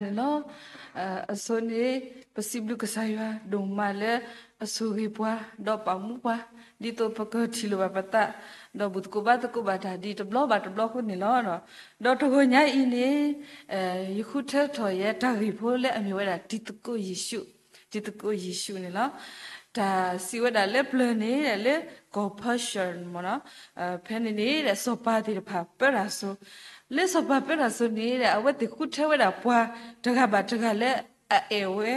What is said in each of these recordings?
န့ၣ်လီၤ. အဆိန့ၣ် ပစံးဘျုးကစၢ်ယွၤဒိၣ်မးလၢ အဆိၣ်ဂ့ၤပှၤ ဒီးပာ်မူပှၤ ဒ်သိးပကထံၣ်လိာ်ဘၣ်ပသး ဒီးဘူၣ်သကိးဘါသကိးဘၣ်တၢ်ဒ်တဘျီဘၣ်တဘျီအဃိန့ၣ်လီၤ. ဒီးတဂီၤညါအံၤန့ၣ် ယဃုထၢထီၣ်ယဲတၢ်ဂ့ၢ်ဖိလၢအမ့ၢ်ဝဲဒၣ်တံၤသကိးယ့ၣ်ၡူး, တံၤသကိးယ့ၣ်ၡူးန့ၣ်လီၤ. တၢ်စံးဝဲဒၣ်လၢပျၢၤန့ၣ် လၢကီၢ် Persia မ့ၢ်နီၤ, ဖဲန့ၣ်န့ၣ် စီၤပၤသ့ၣ်တဖၣ်ပၢတၢ်စိ, လၢစီၤပၤပၢတၢ်စိန့ၣ် အဝဲသ့ၣ်ဃုထၢဝဲဒၣ်ပှၤတဂၤဘၣ်တဂၤလၢအအဲၣ်ဝဲ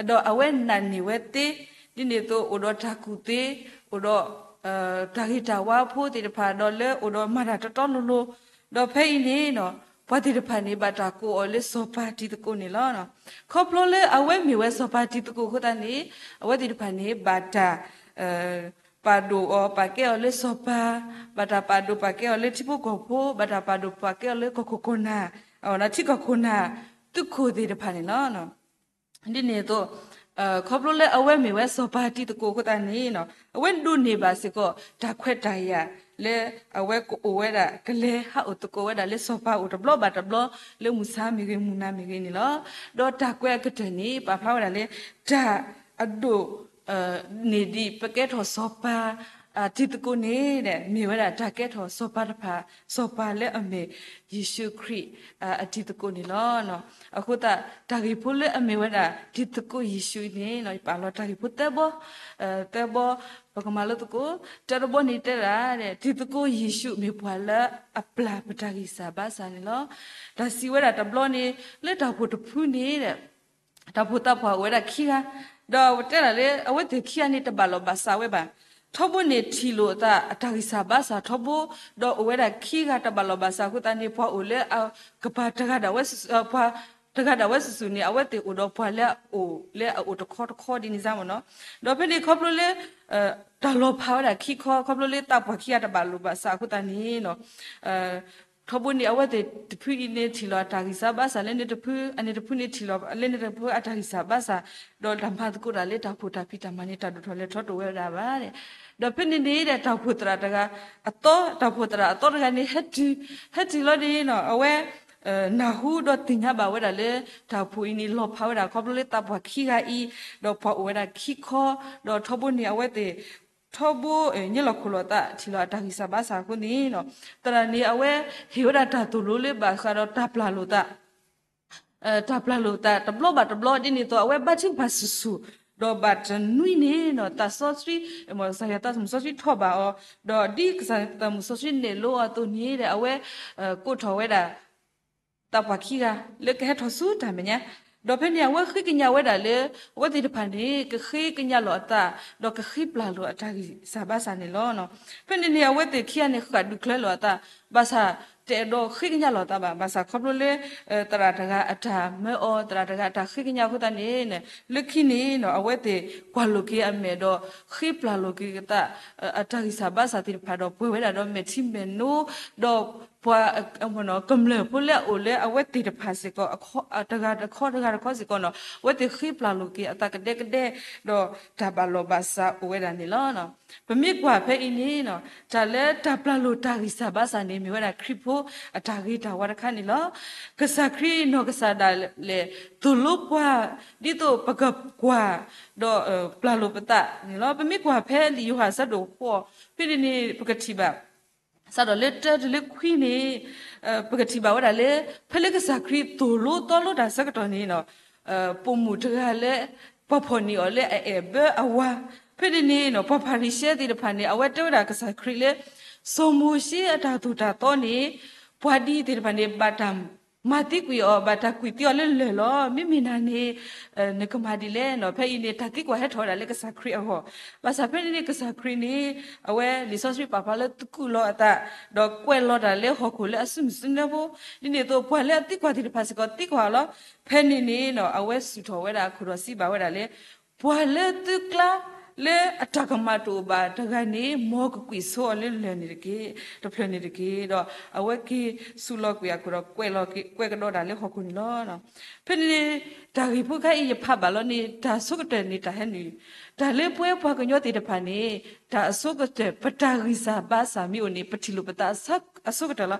ဒီးအဝဲနာ်န့ၢ်ဝဲသ့, ဒ်န့ၣ်အသိးအိၣ်ဒီးတၢ်ကူၣ်သ့, အိၣ်ဒီး တၢ်ဂ့ၤတၢ်ဝါဖိသ့ၣ်တဖၣ် ဒီးလၢအိၣ်ဒီးမၤတၢ်တီတီလိၤလိၤ, ဒီးဖဲအံၤန့ၣ် ပှၤသ့ၣ်တဖၣ်န့ၣ် ဘၣ်တၢ်ကိးအီၤလၢစီၤပၤတံၤသကိးန့ၣ်လီၤ. ခီဖျိလၢအဝဲမ့ၢ်ဝဲစီၤပၤတံၤသကိးအဃိသတးန့ၣ် အဝဲသ့ၣ်တဖၣ်န့ၣ် ဘၣ်တၢ် ပာ်ဒိၣ်အီၤပာ်ကဲအီၤလၢစီၤပၤ, ဘၣ်တၢ်ပာ်ဒိၣ်ပာ်ကဲအီၤလၢထံဖိကီၢ်ဖိ, ဘၣ်တၢ်ပာ်ဒိၣ်ပာ်ကဲအီၤလၢကီၢ်ခိၣ်ကီၢ်နၢ်, ထံကီၢ်ခိၣ်နၢ် သုးခိၣ်သ့ၣ်တဖၣ်န့ၣ်လီၤ. ဒ်န့ၣ်အသိး ခီဖျိလၢအဝဲမ့ၢ်ဝဲစီၤပၤတံၤသကိးအဃိသတးန့ၣ် အဝဲဒိးန့ၢ်ဘၣ်စ့ၢ်ကီး တၢ်ခွဲးတၢ်ယာ်လၢ အဝဲကအိၣ်ဝဲဒၣ် ကလဲၤဟးအိၣ်သကိးဝဲဒၣ်လၢစီၤပၤအိၣ်တဘျီဘၣ်တဘျီ လၢမုၢ်ဆါမ့ၢ်ဂ့ၤ မုၢ်နၤမ့ၢ်ဂ့ၤန့ၣ်လီၤ. ဒီးတၢ်ကွဲးအကတၢၢ်န့ၣ် ပာ်ဖျါဝဲဒၣ်လၢ တၢ်အဒိၣ် န့ၢ်ဒံးပကဲထီၣ်စီၤပၤ တံၤသကိးန့ၣ် မ့ၢ်ဝဲဒၣ်တၢ်ကဲထီၣ်စီၤပၤတဖၣ် စီၤပၤလၢအမ့ၢ်ယ့ၣ်ၡူးခရံာ် အတံၤသကိးန့ၣ်လီၤ. အဃိသတး တၢ်ဂ့ၢ်ဖိလၢအမ့ၢ်ဝဲဒၣ် တံၤသကိးယ့ၣ်ၡူးအံၤန့ၣ် ယပာ်လီၤတၢ်ဂ့ၢ်ဖိသၢဘီ, သၢဘီ ပကမၤလိသကိး, တၢတဘီန့ၣ်တဲဒၣ် တံၤသကိးယ့ၣ်ၡူးမ့ၢ်ပှၤလၢအပျၢ်ပတၢ်ဂံၢ်စၢ်ဘါစၢ်န့ၣ်လီၤ. တၢ်စံးဝဲဒၣ်တဘျီန့ၣ် လၢတၢ်အိၣ်ဖှိၣ်တဖုန့ၣ် တၢ်အိၣ်ဖှိၣ်သးပှၢ်အိၣ်ဝဲဒၣ်ခံဂၤ, ဒီးတဲဒၣ်လၢ အဝဲသ့ၣ်ခံဂၤန့ၣ် တဘၣ်လိာ်ဘၣ်စးဝဲဘၣ်. ထီဘိန့ၣ်ထံၣ်လိာ်အသးအတၢ်ဂံၢ်စၢ်ဘါစၢ်ထီဘိ, ဒီးအိၣ်ဝဲဒၣ်ခံဂၤတဘၣ်လိာ်ဘၣ်စးအဃိသတးန့ၣ် ပှၤအိၣ်လၢအကပၤတဂၤဒၣ်ဝဲ, ပှၤတဂၤဒၣ်ဝဲစုာ်စုာ်န့ၣ် အဝဲသ့ၣ်အိၣ်ဒီးပှၤလၢအအိၣ်လၢအအိၣ်တခီတခီဒ်န့ၣ်စ့ၢ်မ့ၢ်နီၤ. ဒီးဖဲန့ၣ်ခီဖျိလၢ တၢ်လီၤဖးဝဲဒၣ်ခံခီ, ခီဖျိလၢသးပှၢ်ခံဂၤတဘၣ်လိာ်ဘၣ်စးအဃိသတးန့ၣ် ထီဘိန့ၣ် အဝဲသ့ၣ်တဖုအံၤန့ၣ် ထံၣ်လိာ်အတၢ်ဂံၢ်စၢ်ဘါစၢ်လၢန့ၣ်တဖု, အန့ၣ်တဖုန့ၣ်ထံၣ်လိာ်လၢန့ၣ်တဖုအတၢ်ဂံၢ်စၢ်ဘါစၢ်, ဒီးတၢ်မၤသကိးတၢ်လၢတၢ်အိၣ်ဖှိၣ်တၢ်ဖံးတၢ်မၤန့ၣ် တၢ်ဒိၣ်ထီၣ်လဲၤထီၣ်တအိၣ်ဝဲဒၣ်ဘၣ်. ဒီးဖဲန့ၣ်န့ၣ် တၢ်အိၣ်ဖှိၣ်သရၣ်တဂၤအသီ, တၢ်အိၣ်ဖှိၣ်သရၣ်အသီတဂၤန့ၣ် ဟဲတုၤ, ဟဲတုၤလီၤန့ၣ် အဝဲ နၢ်ဟူဒီးသ့ၣ်ညါဘၣ်ဝဲဒၣ်လၢ တၢ်အိၣ်ဖှိၣ်အံၤန့ၣ် လီၤဖးဝဲဒၣ်ခီဖျိလၢသးပှၢ်ခံဂၤအံၤ, ဒီးပှၤအိၣ်ဝဲဒၣ်ခံခီ, ဒီးထီဘိန့ၣ် အဝဲသ့ၣ် ထီဘိ ညၢလီၤခိၣ်လိာ်သး ထံၣ်လိာ်အတၢ်ဂံၢ်စၢ်ဘါစၢ်အဃိန့ၣ် သရၣ်န့ၣ် အဝဲဟ့ၣ်ဝဲဒၣ်တၢ်သိၣ်လိလၢဘၣ်ဃးဒီးတၢ်ပျၢ်လိာ်သး တၢ်ပျၢ်လိာ်သးတဘျီဘၣ်တဘျီ ဒ်န့ၣ်အသိး အဝဲဘါထုကဖၣ်ဆူၣ်ဆူၣ်, ဒီးဘၣ်တနွံန့ၣ် သးစီဆှံ, ကစၢ်ယွၤသးမုၣ်စီဆှံထီၣ်ဘၣ်အီၤ, ဒီးဒ်ကစၢ်ယွၤသးမုၣ်စီဆှံနဲၣ်လိအီၤအသိးန့ၣ် အဝဲကိးထီၣ်ဝဲဒၣ် သးပှၢ်ခံဂၤ လၢကဟဲထီၣ်ဆူတၢ်မဲာ်ညါ, ဒီးဖဲန့ၣ် အဝဲဃ့ကညးဝဲဒၣ်လၢ အဝဲသ့ၣ်တဖၣ်န့ၣ် ကဃ့ကညးလီၤအသး ဒီးကဃ့ပျၢ်လိာ်အတၢ်ဂံၢ်စၢ်ဘါစၢ်န့ၣ်လီၤ. ဖဲန့ၣ်န့ၣ် အဝဲသ့ၣ်ခံဂၤန့ၣ် ဃၣ်ဒုးကျၢၤလိာ်အသး, ဘၣ်ဆၣ်တအဲၣ်ဒိးဃ့ကညးလိာ်အသးဘၣ်, ဘၣ်ဆၣ်ခီဖျိလၢ သရၣ်တဂၤအတၢ်မၢအီၤ, သရၣ်တဂၤအတၢ်ဃ့ကညးအဃိသတးန့ၣ် လၢခံန့ၣ် အဝဲသ့ၣ်ကွၢ်လိာ်က့ၤအမဲာ်ဒီး ဃ့ပျၢ်လိာ်က့ၤအသး အတၢ်ဂံၢ်စၢ်ဘါစၢ်သ့ၣ်တဖၣ်ဒီး ပှဲၤဝဲဒၣ်ဒီးမဲာ်ထံမဲာ်နိ, ဒီးပှၤ ကမျၢၢ်ဖိလၢအအိၣ်လၢအဝဲသ့ၣ်တဖၣ်စ့ၢ်ကီး တဂၤတခီတဂၤတခီစ့ၢ်ကီးန့ၣ် အဝဲသ့ၣ်ဃ့ပျၢ်လိာ်က့ၤအသးကဒဲကဒဲ, ဒီးတၢ်ဘၣ်လိာ်ဘၣ်စးအိၣ်ဝဲဒၣ်န့ၣ်လီၤ. ပမ့ၢ်ကွၢ်ဖဲအံၤန့ၣ် တၢ်လၢတၢ်ပျၢ်လိာ်တၢ်ဂံၢ်စၢ်ဘါစၢ်န့ၣ် မ့ၢ်ဝဲဒၣ်ခရံာ်ဖိအတၢ်ဂ့ၤတၢ်ဝါတခါန့ၣ်လီၤ. ကစၢ်ခရံာ်နီၢ်ကစၢ်ဒၣ်လဲာ် သိၣ်လိပှၤ ဒ်သိးပကကွၢ် ဒီးပျၢ်လိာ်ပသးန့ၣ်လီၤ. ပမ့ၢ်ကွၢ်ဖဲလံာ်ယိၤဟၣ်အဆၢဒိၣ်ဃိး ဖဲန့ၣ်န့ၣ် ပကထံၣ်ဘၣ် စးထီၣ်လၢတၢတုၤလၢခွံန့ၣ် ပကထံၣ်ဘၣ်ဝဲဒၣ်လၢ ဖဲလၢကစၢ်ခရံာ်သိၣ်လိသီလိတၢ်ဆၢကတီၢ်န့ၣ် ပိာ်မုၣ်တဂၤလၢ ပှၤဖီၣ်န့ၢ်အီၤလၢအအဲၣ်ဘၢအဝၤ, ဖဲန့ၣ်န့ၣ် ပှၤဖၤရံၤၡဲသ့ၣ်တဖၣ်န့ၣ် အဝဲတဲဝဲဒၣ်ကစၢ်ခရံာ်လၢ စီၤမိၤၡ့အတၢ်သိၣ်တၢ်သီန့ၣ် ပှၤဒ်သ့ၣ်တဖၣ်န့ၣ် ဘၣ်တၢ်မၤသံကွံာ်အီၤ, ဘၣ်တၢ်ကွံာ်သံအီၤလၢလၢၢ်လီၤ. မ့မ့ၢ်နၤန့ၣ် နကမၤဒ်လဲၣ်န့ၣ်. ဖဲအံၤန့ၣ် တၢ်သံကွၢ်ဟဲထီၣ်ဝဲဒၣ်လၢကစၢ်ခရံာ်အဂီၢ်, ဘၣ်ဆၣ်ဖဲန့ၣ်န့ၣ် ကစၢ်ခရံာ်န့ၣ် အဝဲလံာ်စီဆှံပာ်ဖျါလၢသကုးလီၤအသး ဒီးကွဲးလီၤတၢ်လၢဟီၣ်ခိၣ်လၢအစုမုၢ်စုနၢဖိ, ဒ်န့ၣ်အသိး ပှၤလၢအသံကွၢ်သ့ၣ်တဖၣ်စ့ၢ်ကီးသံကွၢ်အီၤလီၤ. ဖဲန့ၣ်န့ၣ် အဝဲစူၢ်ထီၣ်ဝဲဒၣ်အခိၣ်ဒီးစံးဘၣ်ဝဲဒၣ်လၢ ပှၤလၢသုကျါ လၢအတၢ်ကမၣ်တအိၣ်ဘၣ်တဂၤန့ၣ် မ်ကကွံာ်ဆိအီၤလၢလၢၢ်န့ၣ်တက့ၢ်, တဖျၢၣ်န့ၣ်တက့ၢ်. ဒီးအဝဲက့ၤဆူးလီၤကွံာ်အခိၣ်ဒီး ကွဲးလီၤက့ၤ ကွဲးကဒီးဒၣ်လၢဟီၣ်ခိၣ်န့ၣ်လီၤ. ဖဲန့ၣ် တၢ်ဂ့ၢ်ဖိခါအံၤယဖးဘၣ်လီၤန့ၣ် တၢ်အဆိကတၢၢ်န့ၣ်တၢ်ဟဲနုာ်, တၢ်လၢပဝဲပှၤကညီသ့ၣ်တဖၣ်န့ၣ် တၢ်အဆိကတၢၢ် ပတၢ်ဂံၢ်စၢ်ဘါစၢ်မ့ၢ်အိၣ်န့ၣ် ပထံၣ်လိာ်ပသးအဆိကတၢၢ်လီၤ.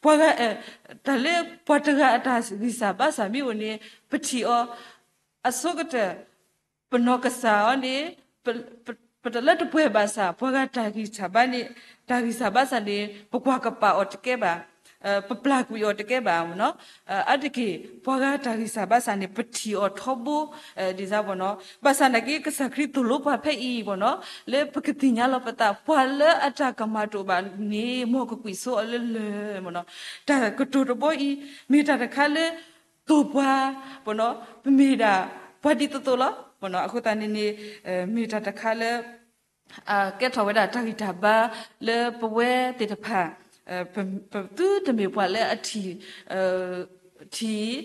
ပှၤဂၤ, တၢ်လၢပှၤတဂၤအတၢ်ဂံၢ်စၢ်ဘါစၢ်မ့ၢ်အိၣ်န့ၣ် ပထံၣ်အီၤ အဆိကတၢၢ်, ပနီၢ်ကစၢ်အီၤန့ၣ် ပ, ပ, ပတလၢတပှဲၤဘၣ်ဆၣ် ပှၤဂၤတၢ်ဂံၢ်စၢ်ဘါန့ၣ်, တၢ်ဂံၢ်စၢ်ဘါစၢ်န့ၣ် ပကွၢ်ကပာ်အီၤတကဲဘၣ်, ပပျၢ်ကွံာ်အီၤတကဲဘၣ်မ့ၢ်နီၤ. အါတက့ၢ် ပှၤဂၤတၢ်ဂံၢ်စၢ်ဘါစၢ်န့ၣ် ပထံၣ်အီၤထီဘိ, ဒ်မ့ၢ်နီၤ. ဘၣ်ဆၣ်နာ်က့ ကစၢ်ခရံာ်သိၣ်လိပှၤဖဲအံၤမ့ၢ်နီၤ လၢပကသ့ၣ်ညါလီၤပသး ပှၤလၢအတၢ်ကမၣ်တအိၣ်ဘၣ်န့ၣ် မ်ကကွံာ်ဆိအီၤလၢလၢၢ်မ့ၢ်နီၤ. တၢ်ကတိၤတဘီအံၤ မ့ၢ်တၢ်တခါလၢ သိၣ်ပှၤ, မ့ၢ်နီၤ, ပမ့ၢ်ဒၣ်ပှၤဒ်သိးသိးလီၤမ့ၢ်နီၤ. အဃိသတးန့ၣ်န့ၣ် မ့ၢ်တၢ်တခါလၢ ကဲထီၣ်ဝဲဒၣ်တၢ်ဂံၢ်တၢ်ဘါလၢပဝဲသ့ၣ်တဖၣ် ပသုတမ့ၢ်ပှၤလၢအထံၣ်, ထံၣ်,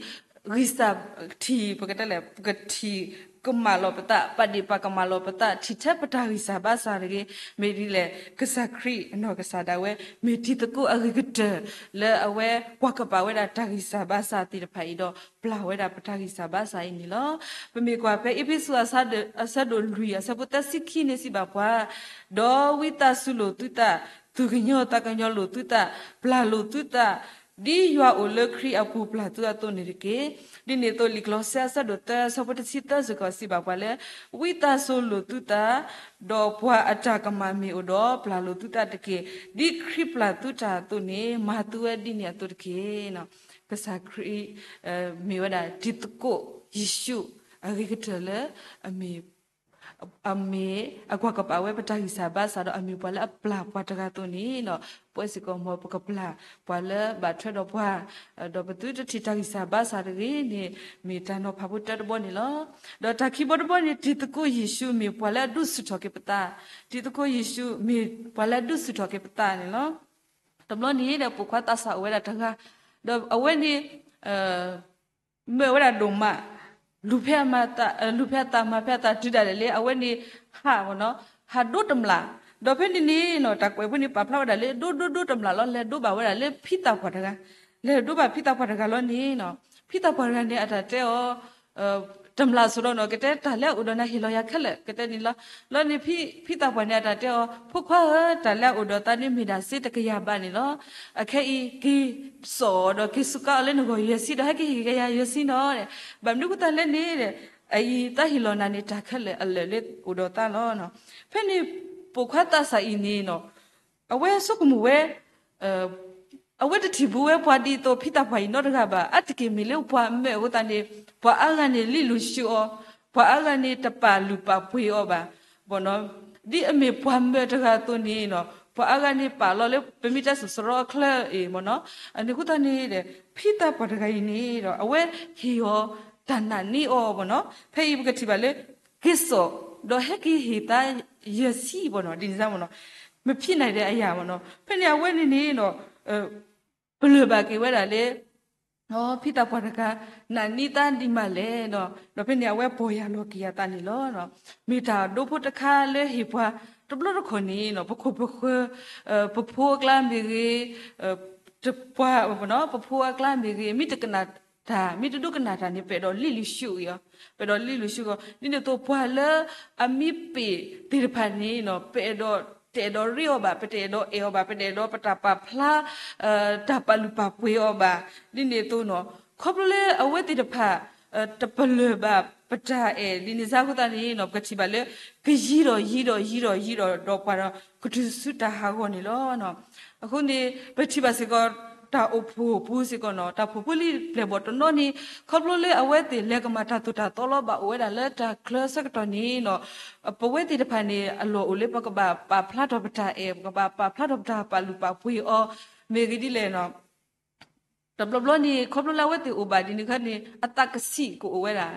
ဂံၢ်စၢ်, ထံၣ်, ပကတဲလဲၣ် ပကထံၣ်ကမၣ်လီၤပသး, ပာ်ဒ့ၣ်ပာ်ကမၣ်လီၤပသး ထံၣ်ထဲပတၢ်ဂံၢ်စၢ်ဘါစၢ်တဂ့ၤ. မ့ၢ်ဒ်လဲၣ် ကစၢ်ခရံာ်အနီၢ်ကစၢ်ဒၣ်ဝဲ မ့ၢ်တံၤသကိးအဂ့ၤကတၢၢ် လၢအဝဲကွၢ်ကပာ်ဝဲဒၣ်တၢ်ဂံၢ်စၢ်ဘါစၢ်သ့ၣ်တဖၣ်အံၤဒီး ပျၢ်ဝဲဒၣ်ပတၢ်ဂံၢ်စၢ်ဘါစၢ်အံၤန့ၣ်လီၤ. ပမ့ၢ်ကွၢ်ဖဲအ့းဖ့းစူး အဆၢဒိၣ်လွံၢ် အဆၢဖိသၢဆံခံန့ၣ်စံးဘၣ်ပှၤ, ဒီးဝံသးစူၤလိာ်သုသး, သူၣ်ကညီၤသးကညီၤလိာ်သုသး, ပျၢ်လိာ်သုသး, ဒ်ယွၤအိၣ်လၢခရံာ်အပူၤပျၢ်သုအသိးန့ၣ်တက့ၢ်. ဒ်န့ၣ်အသိး လံာ်ကလီးစဲ အဆၢဒိၣ်သၢ အဆၢဖိတဆံသၢစ့ၢ်ကီးစံးဘၣ်ပှၤလၢ ဝံသးစူၤလိာ်သုသး, ဒီးပှၤအတၢ်ကမၣ်မ့ၢ်အိၣ်ဒီး ပျၢ်လိာ်သုသးတက့ၢ်. ဒ်ခရံာ်ပျၢ်သုတၢ်အသိးန့ၣ် မၤသုဝဲဒ်န့ၣ်အသိးတက့ၢ်. ကစၢ်ခရံာ် မ့ၢ်ဝဲဒၣ်တံၤသကိးယ့ၣ်ၡူးအဂ့ၤကတၢၢ်လၢ အမ့ၢ်, အမ့ၢ်အကွၢ်ကပာ်ဝဲပတၢ်ဂံၢ်စၢ်ဘါစၢ်ဒီး အမ့ၢ်ပှၤလၢအပျၢ်ပှၤတဂၤအသိးန့ၣ် ပဝဲစ့ၢ်ကီးမ်ပကပျၢ်ပှၤလၢဘၣ်ထွဲဒီးပှၤ, ဒီးပသုတထံၣ်တၢ်ဂံၢ်စၢ်ဘါစၢ်တဂ့ၤန့ၣ် မ့ၢ်တၢ်နီၤဖးဖိတၢတဘီန့ၣ်လီၤ. ဒီးတၢ်ခံဘီတဘီန့ၣ် တံၤသကိးယ့ၣ်ၡူးမ့ၢ်ပှၤလၢအဒုးဆူၣ်ထီၣ်က့ၤပသး, တံၤသကိးယ့ၣ်ၡူးမ့ၢ်ပှၤလၢအဒုးဆူၣ်ထီၣ်က့ၤပသးန့ၣ်လီၤ. တဘျီန့ၣ်ဒီး ပိာ်ခွါသးစၢ်အိၣ်ဝဲဒၣ်တဂၤ, ဒီးအဝဲန့ၣ် မၢဝဲဒၣ်ဒိၣ်မး, လူၤဖဲအမၤ, လူၤဖဲအသးမၤဖဲအသးတုၤဒၣ်လဲာ်လၢ အဝဲန့ၣ်ဟးမ့ၢ်နီၤ, ဟးဒိတမျး, ဒီးဖဲန့ၣ်န့ၣ်နီၤ တၢ်ကွဲးဖိန့ၣ်ပာ်ဖျါဝဲဒၣ်လၢ ဒိဒိဒိတမျးလီၤ လဲၤဒိဘၣ်ဝဲဒၣ်လၢဖံသးပှၢ်တဂၤ, လဲၤဒိဘၣ်ဖံသးပှၢ်တဂၤလီၤန့ၣ်နီၤ, ဖံသးပှၢ်တဂၤန့ၣ် အတၢ်တဲအီၤ တမျးစိၤဒီးနီၤ ကတဲတၢ်လၢအအိၣ်ဒီးနၤဟ့ၣ်လီၤယၤခဲလၢာ် ကတဲန့ၣ်လီၤ. လီၤန့ၣ် ဖံသးပှၢ်န့ၣ် အတၢ်တဲအီၤ ဖိခွါဧၢ, တၢ်လၢအအိၣ်ဒီးသးန့ၣ်မ့ၢ်ဒၣ်စ့တကယၤဘးန့ၣ်လီၤ. အခဲအံၤ က့ၤစိာ်အီၤဒီးက့ၤစူးကါအီၤလၢနဂီၢ်ယဲၢ်ဆံဒီး ဟဲက့ၤဟ့ၣ်က့ၤယၤယဲၢ်ဆံနီၤ. ဘၣ်မနုၤအဃိသတးလဲၣ်န့ၣ် အအံၤသးဟ့ၣ်လီၤနၤန့ၣ် တၢ်ခဲလၢာ်အလၢာ်လၢအိၣ်ဒီးသးလီၤ. ဖဲန့ၣ် ပိာ်ခွါသးစၢ်အံၤန့ၣ်နီၤ အဝဲဆိကမိၣ်ဝဲ အဝဲတထံၣ်ဘူးဝဲပှၤဒ်သိးဖံသးပှၢ်အံၤနီတဂၤဘၣ်. အါတက့ၢ်မ့ၢ်လၢပှၤမၢအဃိသတးန့ၣ် ပှၤအါဂၤန့ၣ်လံၣ်လူၤဆူအီၤ, ပှၤအါဂၤန့ၣ်တပာ်လုၢ်ပာ်ပှ့ၤအီၤဘၣ်. ဒ်အမ့ၢ်ပှၤမၢတဂၤအသိးန့ၣ်နီၤ ပှၤအါဂၤန့ၣ်ပာ်လီၤလၢ ပမ့ၢ်တဲစိၤစရီအချၢအံၤမ့ၢ်နီၤ. အန့ၣ်အဃိသတးန့ၣ်ဒီး ဖံသးပှၢ်တဂၤအံၤန့ၣ်ဒီး အဝဲဟ့ၣ်အီၤတၢ်နာ်န့ၢ်အီၤမ့ၢ်နီၤ. ဖဲအံၤပကထံၣ်ဘၣ်လၢ က့ၤစိာ် ဒီးဟဲက့ၤဟ့ၣ်သးယဲၢ်ဆံမ့ၢ်နီၤ ဒ်န့ၣ်မ့ၢ်နီၤ မဖံးနၢ်ဒဲးအယၤမ့ၢ်နီၤ. ဖဲန့ၣ်အဝဲန့ၣ်န့ၣ်ဒီး ပလၢၢ်ဘၣ်က့ၤဝဲဒၣ်လၢ ဖံသးပှၢ်တဂၤ နာ်န့ၢ်သးဒ်မးလဲၣ်နီၤ. ဒီးဖဲန့ၣ်အဝဲပီၢ်ယၢ်လီၤက့ၤအသးန့ၣ်လီၤ. မ့ၢ်တၢ်ဒိဖိတခါလၢဟ့ၣ်ပှၤတဘျီတခီၣ်န့ၣ်နီၤ ပခိၣ်ပဃၢၤ ပဖိအကျါမ့ၢ်ဂ့ၤ တပှၤ ပဖိအကျါမ့ၢ်ဂ့ၤ မ့ၢ်တကနၣ်တၢ် မ့ၢ်တဒိကနၣ်တၢ်န့ၣ် ပအဲၣ်ဒိးလံၣ်လူၤဆူအီၤ, ပအဲၣ်ဒိးလံၣ်လူၤဆူအီၤ. ဒ်န့ၣ်အသိးပှၤလၢအမံပ့ၢ်သ့ၣ်တဖၣ်န့ၣ်နီၤ ပအဲၣ်ဒိး တအဲၣ်ဒိးရ့အီၤဘၣ်, ပတအဲၣ်ဒိးအဲၣ်အီၤဘၣ်, ပတအဲၣ်ဒိးပတၢ်ပာ်ဖျါ တၢ်ပာ်လုၢ်ပာ်ပှ့ၤအီၤဘၣ်. ဒ်န့ၣ်အသိးနီၤ ခီဖျိလၢအဝဲသ့ၣ်တဖၣ် တပလၢၢ်ဘၣ်ပတၢ်အဲၣ် ဒ်န့ၣ်စ့ၢ်ကီးသတးန့ၣ်နီၤ ပကထံၣ်ဘၣ်လၢ ကယံၤဒီးယံၤဒီးယံၤဒီးယံၤဒီး ဒီးပှၤဒီးကတုၤဆူတၢ်ဟးဂီၤန့ၣ်လီၤ. အဃိန့ၣ် ပထံၣ်ဘၣ်စ့ၢ်ကီး တၢ်အိၣ်ဖှိၣ်ပူၤစ့ၢ်ကီးနီၤ တၢ်အိၣ်ဖှိၣ်ဖိလံၤပျဲၢ်ဘီၣ်တနီၤန့ၣ် ခီဖျိလၢအဝဲသ့ၣ်လဲၤကမၤတၢ်သိၣ်တၢ်သီလီၤဘၣ်အိၣ်ဝဲဒၣ်လၢတၢ်ချၢဆၢကတီၢ်န့ၣ်နီၤ ပဝဲသ့ၣ်တဖၣ်န့ၣ် အလီၢ်အိၣ်လၢပကဘၣ်ပာ်ဖျါထီၣ်ပတၢ်အဲၣ် ပကဘၣ်ပာ်ဖျါထီၣ်ပတၢ်ပာ်လုၢ်ပာ်ပှ့ၤအီၤ မ့ၢ်ဂ့ၤဒ်လဲၣ်နီၤ တဘျီဘျီန့ၣ် ခီဖျိလၢအဝဲသ့ၣ်အိၣ်ဘၣ်ဒ်န့ၣ်ခါန့ၣ် အသးကဆံးကအိၣ်ဝဲဒၣ်,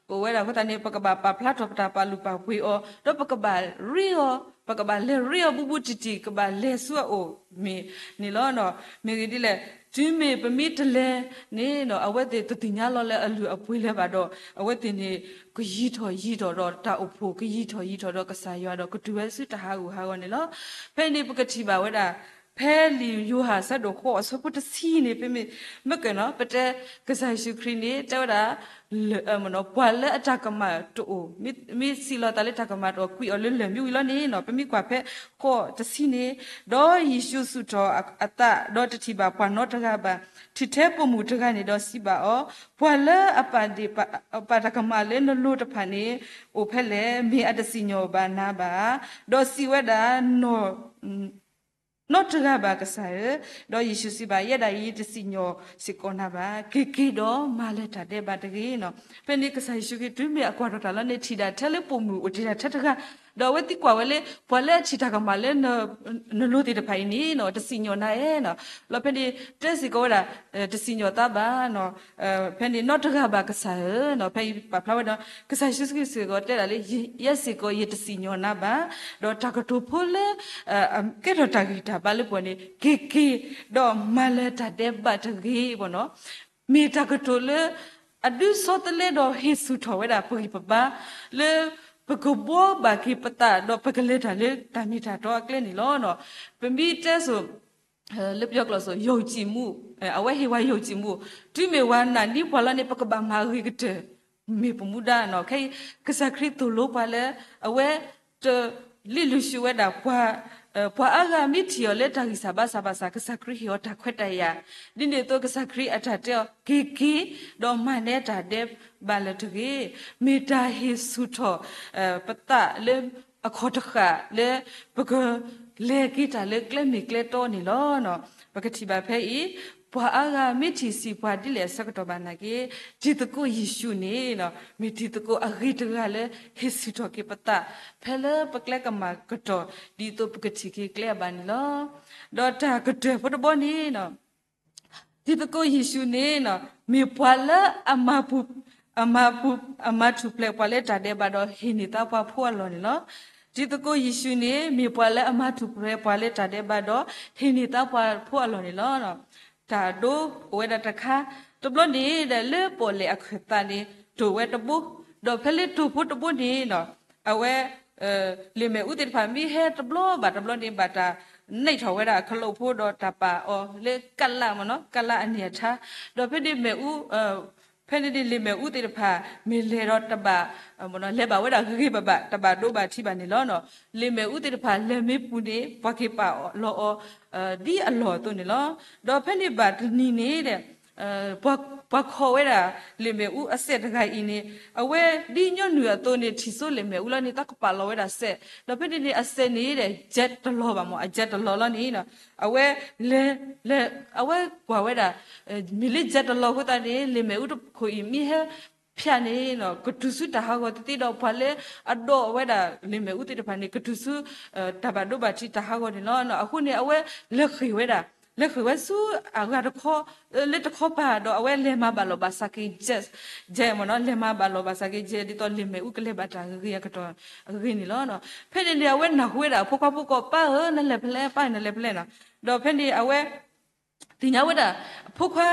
ကအိၣ်ဝဲဒၣ်အဃိသတးန့ၣ် ပကဘၣ်ပာ်ဖျါထီၣ်ပတၢ်ပာ်လုၢ်ပာ်ပှ့ၤအီၤ ဒီးပကဘၣ်ရ့အီၤ, ပကဘၣ်လဲၤရ့အီၤဘူးဘူးတံၢ်တံၢ် ကဘၣ်လဲၤဆူအအိၣ်မ့ၢ်န့ၣ်လီၤ. မ့ၢ်ဂ့ၤဒ်လဲၣ် တုၤမ့ၢ်ပမ့ၢ်တလဲၤန့ၣ်ဒီး အဝဲသ့ၣ်တသ့ၣ်ညါလီၤလၢအလုၢ်အပှ့ၤလၢၤဘၣ်ဒီး အဝဲသ့ၣ်န့ၣ် ကယံၤထီၣ်ယံၤထီၣ်ဒီးတၢ်အိၣ်ဖှိၣ် ကယံၤထီၣ်ယံၤထီၣ်ဒီးကစၢ်ယွၤဒီး ကတုၤဝဲဆူတၢ်ဟးဂူာ်ဟးဂီၤန့ၣ်လီၤ. ဖဲန့ၣ်ပကထံၣ်ဘၣ်ဝဲဒၣ် ဖဲလံာ်ယိၤဟၣ်အဆၢဒိၣ်ဃိးအဆၢဖိတဆံန့ၣ် ပမ့ၢ်မ့ၢ်ကွၢ်နီၤ ပတဲ ကစၢ်ယ့ၣ်ၡူးခရံာ်န့ၣ် တဲဝဲဒၣ် ပှၤလၢအတၢ်ကမၣ်တအိၣ် မ့ၢ်စံးလီၤသးလၢတၢ်ကမၣ်တအိၣ် ကွံာ်အီၤလၢလၢၢ်မ့ၢ်ဝံၤလီၤန့ၣ်နီၤ ပမ့ၢ်ကွၢ်ဖဲဃိးတဆံန့ၣ်, ဒီးယ့ၣ်ၡူးစူၢ်ထီၣ်အသး ဒီးတထံၣ်ဘၣ်ပှၤနီတဂၤဘၣ်, ထံၣ်ထဲပိာ်မုၣ်တဂၤန့ၣ်ဒီးစံးဘၣ်အီၤ, ပှၤလၢအပာ်တၢ်ကမၣ်လၢနလိၤတဖၣ်န့ၣ် အိၣ်ဖဲလဲၣ်, မ့ၢ်အတစံၣ်ညီၣ်ဘၣ်နၤဘၣ်ဧါ. ဒီးစံးဝဲဒၣ် နီၢ် နီတဂၤဘၣ်ကစၢ်ဧၢ. ဒီးယ့ၣ်ၡူးစံးဘၣ်, ယဲဒၣ်အံၤတစံၣ်ညီၣ်စ့ၢ်ကီးနၤဘၣ်. က့ၤက့ၤဒီးမၤလၢၤတၢ်ဒဲးဘးတဂ့ၤနီၤ. ဖဲန့ၣ်ကစၢ်ယ့ၣ်ၡူးခရံာ်တုၤမ့ၢ်အကွၢ်ထီၣ်တၢ်လီၤန့ၣ် ထံၣ်ဒၣ်ထဲလၢပိာ်မုၣ်အိၣ်တ့ၢ်ဒၣ်ထဲတဂၤ, ဒီးအဝဲသံကွၢ်ဝဲလၢ ပှၤလၢအထံၣ်တၢ်ကမၣ်လၢ နလိၤသ့ၣ်တဖၣ်အံၤန့ၣ်နီၤ တစံၣ်ညီၣ်နၤဧါနီၤ. လီၤဖဲန့ၣ် တဲစ့ၢ်ကီးဝဲဒၣ် တစံၣ်ညီၣ်သးဘၣ်နီၤ. ဖဲန့ၣ်နီတဂၤဘၣ်ကစၢ်ဧၢနီၤ. ဖဲအံၤပာ်ဖျါဝဲဒီး ကစၢ်ယ့ၣ်ၡူးခရံာ်စ့ၢ်ကီးတဲဒၣ်လၢ ယဲစ့ၢ်ကီးယတစံၣ်ညီၣ်နၤဘၣ်. ဒီးတၢ်ကတိၤဖိလၢ ကဲထီၣ်တၢ်ဂံၢ်တၢ်ဘါလၢပှၤန့ၣ် က့ၤက့ၤဒီးမၤလၢၤတၢ်ဒဲးဘးတဂ့ၤဘၣ်နီၤ. မ့ၢ်တၢ်ကတိၤလၢ အဒုးဆီတလဲဒီးဟ့ၣ်ဆူၣ်ထီၣ်ဝဲဒၣ်ပဂံၢ်ပဘါ လၢပကဘှီဘၣ်က့ၤပသး ဒီးပကလဲၤတၢ်လၢတၢ်မ့ၢ်တၢ်တီအကျဲန့ၣ်လီၤ. ပမ့ၢ်တဲစိၤ လၢပယီၤကျိာ်စိၤ ယုံကြည်မှု အဝဲဟ့ၣ်ဝဲ ယုံကြည်မှု တုၤမ့ၢ်ဝဲနာ်န့ၢ်ပှၤလီၤန့ၣ် ပကဘၣ်မၤအဂ့ၤကတၢၢ် မ့ၢ်ပမူဒါနီၤ. ခဲအံၤ ကစၢ်ခရံာ်သိၣ်လိပှၤလၢ အဝဲ တလံၣ်လၢၢ်ဆူၣ်ဝဲဒၣ် ပှၤအါဂၤမ့ၢ်ထံၣ်အီၤလၢတၢ်ဂံၢ်စၢ်ဘါစၢ်ဘၣ်ဆၣ် ကစၢ်ခရံာ်ဟ့ၣ်အီၤတၢ်ခွဲးတၢ်ယာ်, ဒ်န့ၣ်အသိးကစၢ်ခရံာ်အတၢ်တဲအီၤ က့ၤက့ၤ ဒီးမၤနၢၤတၢ်ဒဲးဘးလၢၤတဂ့ၤ, မ့ၢ်တၢ်ဟ့ၣ်ဆူၣ်ထီၣ် ပသးလၢ အခီၣ်တဃာ်လၢ ပကလဲၤက့ၤတၢ်လၢကျဲမ့ၢ်ကျဲတီန့ၣ်လီၤ. ပကထံၣ်ဘၣ်ဖဲအံၤ ပှၤအါဂၤမ့ၢ်ထံၣ်ဆံးပှၤဒ်လဲၣ်အဆၢကတီၢ်ဘၣ်နာ်က့ တံၤသကိးယ့ၣ်ၡူးန့ၣ် မ့ၢ်တံၤသကိးအဂ့ၤတဂၤလၢ ဟ့ၣ်ဆူၣ်ထီၣ်က့ၤပသး ဖဲလၢပကျဲကမၣ်ကတီၢ် ဒ်သိးပကထံၣ်က့ၤကျဲအဘၣ်န့ၣ်လီၤ. ဒီးတၢ်ကတၢၢ်ဖိတဘီန့ၣ် တံၤသကိးယ့ၣ်ၡူးန့ၣ် မ့ၢ်ပှၤလၢအမၤပူၤ အမၤပူၤ အမၤထူၣ်ဖျဲးပှၤလၢတၢ်ဒဲးဘးဒီး ဟ့ၣ်န့ၢ်သါပှၤဖိအလီၢ်န့ၣ်လီၤ. တံၤသကိးယ့ၣ်ၡူးန့ၣ် မ့ၢ်ပှၤလၢအမၤထူၣ်ဖျဲးပှၤလၢတၢ်ဒဲးဘးဒီး ဟ့ၣ်န့ၢ်သါပှၤဖိအလီၢ်န့ၣ်လီၤ. တၢ်ဒိအိၣ်ဝဲဒၣ်တခါ တဘျီန့ၣ်ဒီး လၢပီၣ်လဲၣ်အခၢၣ်သးန့ၣ် တိၢ်ဝဲတဘိ, ဒီးဖဲလၢတိၢ်ဖိတဘိန့ၣ် အဝဲ လ့ၣ်မ့ၣ်အူသ့ၣ်တဖၣ်မ့ၢ်ဟဲတဘျီဘၣ်တဘျီန့ၣ် ဘၣ်တၢ်နဲၣ်ထီၣ်ဝဲဒၣ်ခလိာ်ဖိဒီးတၢ်ပာ်အီၤလၢကလးမ့ၢ်နီၤ ကလးအန့ၣ်အထါ, ဒီးဖဲန့ၣ်မ့ၣ်အူ ဖဲန့ၣ်န့ၣ်လ့ၣ်မ့ၣ်အူသ့ၣ်တဖၣ် မ့ၢ်လဲၤဒီးတဘၣ် လဲၤဘၣ်ဝဲဒၣ်ဂ့ၤဂ့ၤဘၣ်ဘၣ် တဘၣ်ဒိဘၣ်ထံးဘၣ်န့ၣ်လီၤ. လ့ၣ်မ့ၣ်အူသ့ၣ်တဖၣ်လဲၤမ့ၢ်ပူၤန့ၣ် ပှၤက့ၤပာ်လီၤအီၤ ဒ်အလီၢ်အသိးန့ၣ်လီၤ. ဒီးဖဲန့ၣ်ဘၣ်တနံၤန့ၣ်ဒီး ပှၤခီၣ်ဝဲဒၣ်လ့ၣ်မ့ၣ်အူအစဲးတဂၤအံၤန့ၣ် အဝဲဒ်ညီနုၢ်အသိးန့ၣ် ထံၣ်စိလ့ၣ်မ့ၣ်အူလီၤန့ၣ် သးကပာ်လီၤဝဲဒၣ်စဲး, ဒီးဖဲန့ၣ်န့ၣ်အစဲးန့ၣ်ဒီး ယဲတလီၤဘၣ်မ့ၢ် အယဲတလီၤလီၤန့ၣ် အဝဲလဲၤ လဲၤ အဝဲကွၢ်ဝဲဒၣ် မ့ၢ်လၢယဲတလီၤအဃိသတးန့ၣ် လ့ၣ်မ့ၣ်အူတခိၣ်အံၤမ့ၢ်ဟဲဖၠးန့ၣ် ကတုၤဆူတၢ်ဟးဂီၤသ့သ့ဒီး ပှၤလၢအဒိးဝဲဒၣ်လ့ၣ်မ့ၣ်အူသ့ၣ်တဖၣ်န့ၣ် ကတုၤဆူ တၢ်ဘၣ်ဒိဘၣ်ထံးတၢ်ဟးဂီၤန့ၣ်လီၤ. အဃိန့ၣ် အဝဲလဲၤဃ့ၢ်ဝဲဒၣ် လဲၤဃ့ၢ်ဝဲဆူအဂၤတခီ လၢတခီပၤဒီး အဝဲလဲၤမၤဘၣ်လီၤဘၣ်စးက့ၤ ယဲမ့ၢ်နီၤ လဲၤမၤဘၣ်လီၤဘၣ်စးက့ၤ ယဲဒ်သိးလ့ၣ်မ့ၣ်အူကလဲၤဘၣ်တၢ်ဂ့ၤအကတီၢ်အဂ့ၢ်န့ၣ်လီၤ. ဖဲန့ၣ်န့ၣ် အဝဲနၢ်ဟူဝဲဒၣ်အဖိခွါဖိကိး ပၢ်ဧၢ နလဲၤဖဲလဲၣ် ပၢ်နလဲၤဖဲလဲၣ်နီၤ. ဒီးဖဲန့ၣ်အဝဲ သ့ၣ်ညါဝဲဒၣ် အဖိခွါ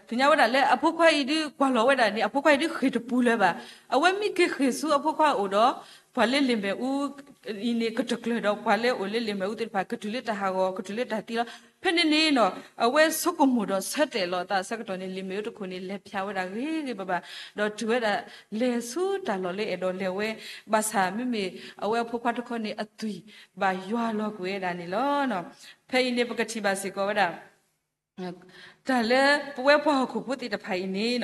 သ့ၣ်ညါဝဲဒၣ်လၢအဖိခွါအံၤဒုးကွၢ်လီၤဝဲဒၣ်န့ၣ် အဖိခွါအံၤဒုးဃ့ၢ်တပူၤလၢၤဘၣ်. အဝဲမ့ၢ်က့ၤဃ့ၢ်ဆူအဖိခွါအအိၣ်ဒီး ပှၤလၢလ့ၣ်မ့ၣ်အူအံၤန့ၣ် ကတကျၢၤဒီး ပှၤလၢအိၣ်လၢလ့ၣ်မ့ၣ်အူသ့ၣ်တဖၣ် ကတုၤလၢတၢ်ဟးဂီၤ ကတုၤလၢတၢ်သံလီၤ. ဖဲန့ၣ်န့ၣ်နီၤ အဝဲဆိကမိၣ်ဒီးဆၢတဲာ်လီၤအသးအဆၢကတီၢ်န့ၣ် လ့ၣ်မ့ၣ်အူတခိၣ်န့ၣ် လဲၤဖၠးဝဲဒၣ်ဂ့ၤဂ့ၤဘၣ်ဘၣ် ဒီးတုၤဝဲဒၣ်လဲၤဆူတၢ်လီၢ်လၢအဲၣ်ဒိးလဲၤဝဲ ဘၣ်ဆၣ်မ့မ့ၢ်အဝဲအဖိခွါတခီန့ၣ် အသွံၣ်ဘၣ်ယွၤလီၤကွံာ်ဝဲဒၣ်န့ၣ်လီၤ. ဖဲအံၤန့ၣ် ပကထံၣ်ဘၣ်စ့ၢ်ကီးဝဲဒၣ် တၢ်လၢပဝဲပှၤဟီၣ်ခိၣ်ဖိသ့ၣ်တဖၣ်အံၤန့ၣ်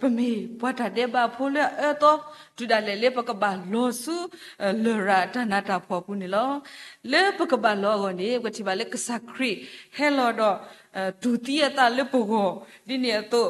ပမ့ၢ်ပှၤတၢ်ဒဲးဘးဖိလၢအအၢသီ တုၤဒၣ်လဲာ်လၢပကဘၣ်လီၤဆူ လရာ်တၢ်နးတၢ်ဖှီၣ်အပူၤန့ၣ်လီၤ. လၢပကဘၣ်လီၤအဂီၢ်န့ၣ် ပကထံၣ်ဘၣ်လၢကစၢ်ခရံာ်ဟဲလီၤဒီး တူၢ်သံအသးလၢပဂီၢ် ဒ်န့ၣ်အသိး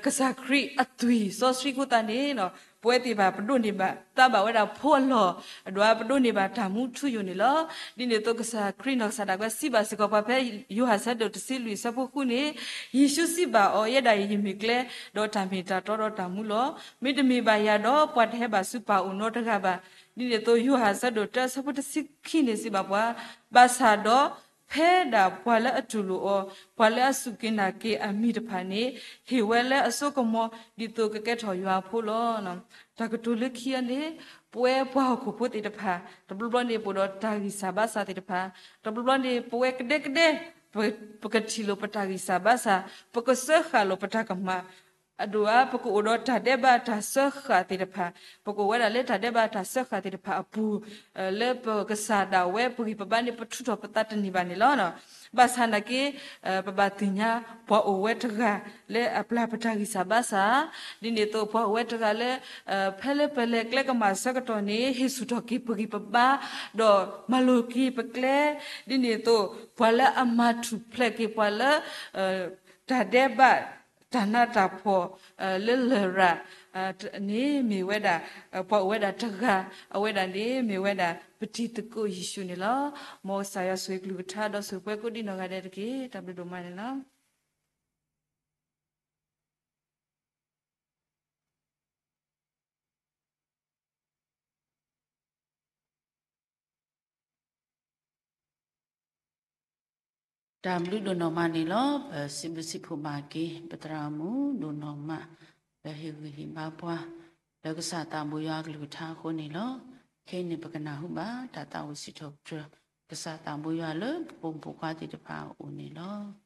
ကစၢ်ခရံာ်အသွံၣ်စီဆှံအဃိသတးန့ၣ် ပဝဲသ့ၣ်တဖၣ်ပဒိးန့ၢ်ဘၣ်သးဘၣ်ဝဲဒၣ်ဖိအလီၢ် ဒီးပဒိးန့ၢ်ဘၣ်တၢ်မူထူယိာ်န့ၣ်လီၤ. ဒ်န့ၣ်အသိးကစၢ်ခရံာ်နီၢ်ကစၢ်ဒၣ်ဝဲစံးဘၣ်စ့ၢ်ကီးပှၤဖဲယိၤဟၣ်ဆၢဒိၣ်တဆံလွံၢ်ဆၢဖိဃုန့ၣ်, ယ့ၣ်ၡူးစံးဘၣ်အီၤ, ယဲဒၣ်အံၤယမ့ၢ်ကျဲ, ဒီးတၢ်မ့ၢ်တၢ်တီဒီးတၢ်မူလီၤ. မ့တမ့ၢ်ဘၣ်ယၤဒီး ပှၤတဟဲဘၣ်ဆူပၢ်အအိၣ်နီတဂၤဘၣ်. ဒ်န့ၣ်အသိးယိၤဟၣ်ဆၢဒိၣ်တၢဆၢဖိတဆံခံန့ၣ်စံးဘၣ်ပှၤ, ဘၣ်ဆၣ်ဒီး ဖဲဒၣ်ပှၤလၢအတူၢ်လိာ်အီၤ, ပှၤလၢအစူၢ်က့ၤနာ်က့ၤအမံၤတဖၣ်န့ၣ် ဟ့ၣ်ဝဲလၢအစိကမီၤ ဒ်သိးကကဲထီၣ်ယွၤအဖိလီၤ. တၢ်ကတိၤလၢခံန့ၣ် ပဝဲပှၤဟီၣ်ခိၣ်ဖိသ့ၣ်တဖၣ် တဘျီဘျီန့ၣ် ပအိၣ်ဒီးတၢ်ဂံၢ်စၢ်ဘါစၢ်သ့ၣ်တဖၣ်, တဘျီဘျီန့ၣ် ပဝဲကဒဲကဒဲ ပကထံၣ်လိာ်ပတၢ်ဂံၢ်စၢ်ဘါစၢ်, ပကစၢဃာ်လိာ်ပတၢ်ကမၣ် အဒိၣ်ဧါ ပကအိၣ်ဒီးတၢ်ဒဲးဘးတၢ်စၢဃာ်သ့ၣ်တဖၣ်, ပကအိၣ်ဝဲဒၣ်လၢတၢ်ဒဲးဘးတၢ်စၢဃာ်သ့ၣ်တဖၣ်အပူၤ, လၢပကစၢ်ဒၣ်ဝဲပဂံၢ်ပဘါန့ၣ် ပထုးထီၣ်ပသးတန့ၢ်ဘၣ်န့ၣ်လီၤ. ဘၣ်ဆၣ်နာ်က့ ပဘၣ်သ့ၣ်ညါ ပှၤအိၣ်ဝဲတဂၤလၢအပျၢ်ပတၢ်ဂံၢ်စၢ်ဘါစၢ်, ဒ်န့ၣ်အသိးပှၤအိၣ်ဝဲတဂၤလၢ ဖဲလၢပလဲၤကျဲကမၣ်ဆၢကတီၢ်န့ၣ် ဟ့ၣ်ဆူၣ်ထီၣ်က့ၤပဂံၢ်ပဘါ, ဒီးမၤလိာ်က့ၤပကျဲ, ဒ်န့ၣ်အသိး ပှၤလၢအမၤထူၣ်ဖျဲးက့ၤပှၤလၢ တၢ်ဒဲးဘး တၢ်နးတၢ်ဖှီၣ် လၢလရာ် န့ၣ်မ့ၢ်ဝဲဒၣ် ပှၤအိၣ်ဝဲဒၣ်တဂၤ, အဝဲဒၣ်န့ၣ်မ့ၢ်ဝဲဒၣ် ပတံၤသကိးယ့ၣ်ၡူးန့ၣ်လီၤ. မ်ကစၢ်ယွၤဆိၣ်ဂ့ၤကလုၢ်ကထါ ဒီးဆိၣ်ဂ့ၤပှၤကိးဒံနီၢ်ဂၤဒဲးတက့ၢ်. တၢ်ဘျုးဒိၣ်မးန့ၣ်လီၤ. တၢ်ဘျုးဒိၣ်နီၢ်မးန့ၣ်လီၤ. ပစံးဘျုးစံးဖှိၣ်ဘၣ်က့ၤ ပသရၣ်မုၣ်ဒိၣ်နီၢ်မး လၢဟ့ၣ်ဂံၢ်ဟ့ၣ်ဘါပှၤ လၢကစၢ်သးဘိယွၤအကလုၢ်ကထါအဃိန့ၣ်လီၤ. ခဲအံၤန့ၣ် ပကနၢ်ဟူဘၣ်တၢ်သးဝံၣ်စံးထီၣ်ပတြၢၤ ကစၢ်သးဘိယွၤလၢပပိာ်မုၣ်ပိာ်ခွါသ့ၣ်တဖၣ်အအိၣ်န့ၣ်လီၤ.